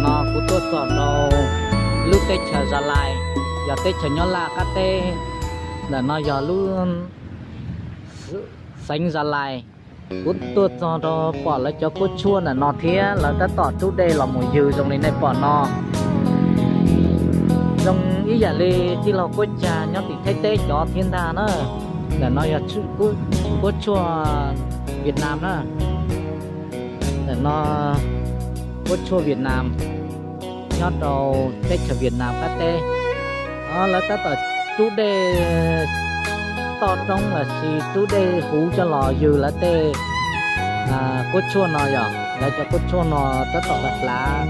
No kuv tuaj txog rau lub teb chaws Gia Lai, yog teb chaws nyob Laj qab teb. Ntawm no yog lub xeev Gia Lai. Kuv tuaj txog rau pom lawv cov kuab tshuaj ntawm no thiab lawv tab tom rub dej los mus ywg zoo li nej pom no. Zoo ib yam li tij laug Kuab Cag nyob tim Thaib teb cov thiab ntag na. Ntawm no yog kuab tshuaj Vietnam na. Ntawm no kuab tshuaj Vietnam nyob rau teb chaws Vietnam qab teb. Lawv tab tom rub dej toj roob los sis rub dej huv coj los ywg lawv tej kuab tshuaj no yom. Lawv cov kuab tshuaj no tab tom hlav hlav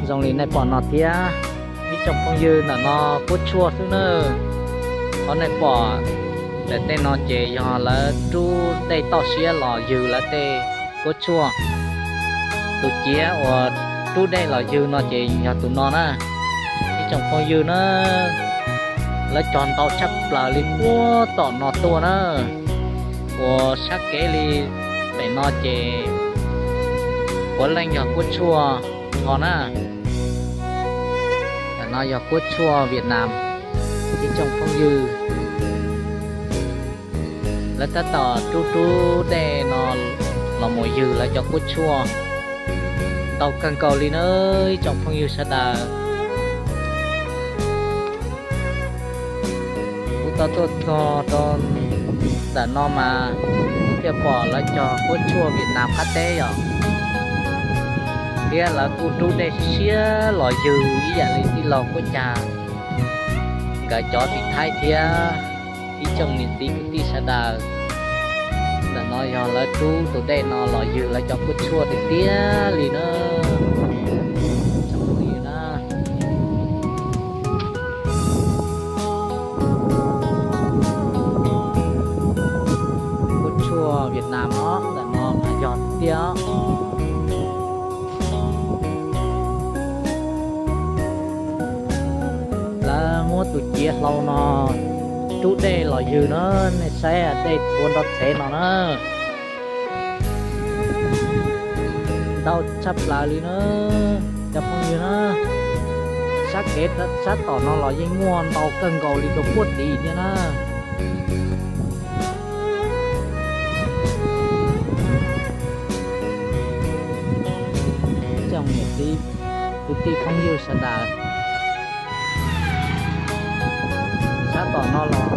zoo li nej pom no thiab. Ib tsoom phooj ywg, ntawm no kuab tshuaj xwb na. Qhov nej pom ntawm tej no ces yog lawv rub dej toj siab los ywg lawv tej kuab tshuaj. Tus ciav uas rub dej los ywg no ces yog tus no na. Ib tsoom phooj ywg na, lawv cog ntau tshaj plaws li puag tom no tuaj na. Uas sab kev li pem no ces puav leej yog kuab tshuaj ncho na. Ntawm no yog kuab tshuaj Vietnam, ib tsoom phooj ywg. Lawv tab tom rub rub dej no los mus ywg lawv cov kuab tshuaj ntau kawg nkaus li na, ib tsoom phooj ywg sawv daws. Kuv tau tuaj txog rau ntawm no mas thiaj pom lawv cov kuab tshuaj Vietnam qab teb yom. Thiab lawv kuj rub dej siab los ywg ib yam li tij laug Kuab Cag nkawd cov tim Thaib thiab. Ib tsoom niam txiv kwv tij sawv daws, ntawm no yog lawv rub tus dej no los ywg lawv cov kuab tshuaj tiag tiag li na. Kuab tshuaj Vietnam os, ntawm no mas yog tiag. Lawv muab tus ciav hlau no rub dej los ywg na, nej saib dej txhua nrho txhev no na. Ntau tshaj plaws li na, cov phooj ywg na. Sab kev sab tom no los yeej muaj ntau kawg nkaus li rau puag tid thiab na. Tsoom niam txiv kwv tij phooj ywg sawv daws, sab tom no los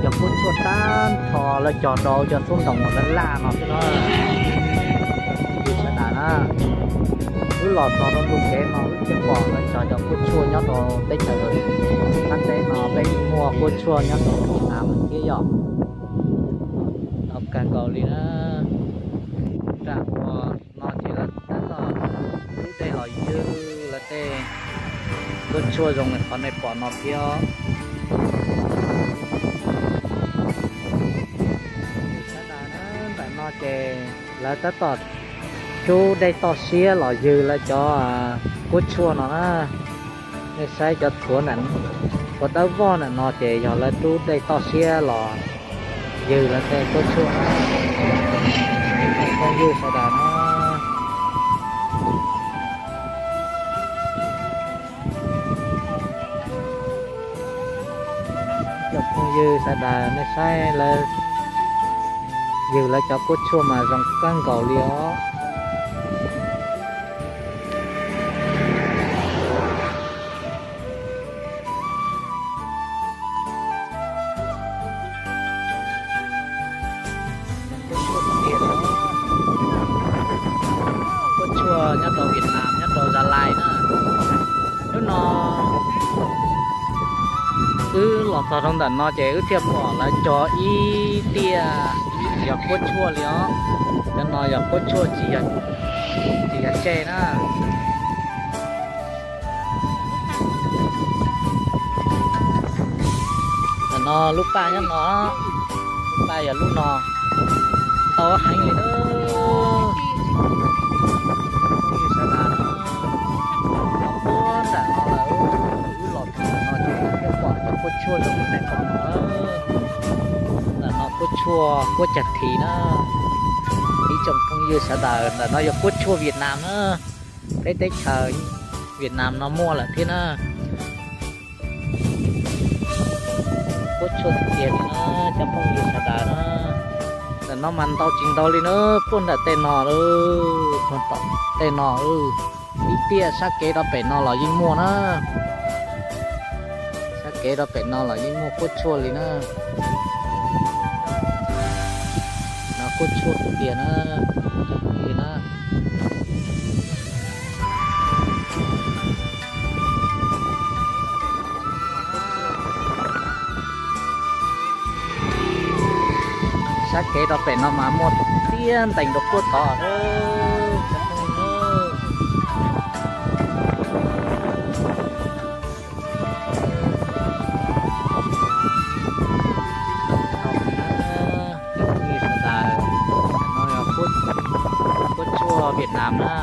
yog kuab tshuaj tag nrho lawv cog rau cov xub ntoos uas laj laj no xwb na. Phooj ywg sawv daws na, wb los txog rau ntu kev no wb thiaj pom lawv cog cov kuab tshuaj nyob rau teb chaws Thaib teb no, peb yeej muaj kuab tshuaj nyob rau Vietnam thiab yom. Ntau kawg nkaus li na. Nram uas no ces lawv tab tom rub dej los ywg lawv tej kuab tshuaj zoo li qhov nej pom no thiab. Sawv daws na, ntawm no ces lawv tab tom rub dej toj siab los ywg lawv cov kuab tshuaj no na. Nej saib cov txhuav ntawm, txhuav dawb vog ntawm no ces yog lawv rub dej toj siab los ywg lawv tej kuab tshuaj na. Phooj ywg sawv daws na, cov phooj ywg sawv daws nej saib lawv ywg lawv cov kuab tshuaj mas zoo kawg nkaus li os. Kuab tshuaj nyob rau Vietnam, nyob rau Gia Lai na. Hnub no wb los txog rau ntawm no ces wb thiaj pom lawv cog ib tiaj yog kuab tshuaj li os. Cov no yog kuab tshuaj tsis yog tseg na. Ntawm no lub paj nyob no, lub paj yog lub no, ntau heev li na. Sawv daws, puag nram no lawm, wb los txog no ces thiaj pom cov kuab tshuaj zoo li nej pom no. Ntawm no kuab tshuaj Kuab Cag Thim na, ib Tsoom phooj ywg sawv daws, ntawm no yog kuab tshuaj Vietnam na, peb teb chaws Vietnam no muaj lawm thiab na. Kuab tshuaj tiag tiag li na, cov phooj ywg sawv daws na. Ntawm no mas ntau tsis ntau li na, puag nram tej no lawm, puag tom tej no lawm. Ib tiaj sab kev rau pem no los yeej muaj na. Sab kev rau pem no los yeej muaj kuab tshuaj li na. No kuab tshuaj tiag na, cov phooj ywg na. Sab kev rau pem no mas muaj tiag ntees rau puag tod. Sawv daws, no yog kuab tshuaj Vietnam na.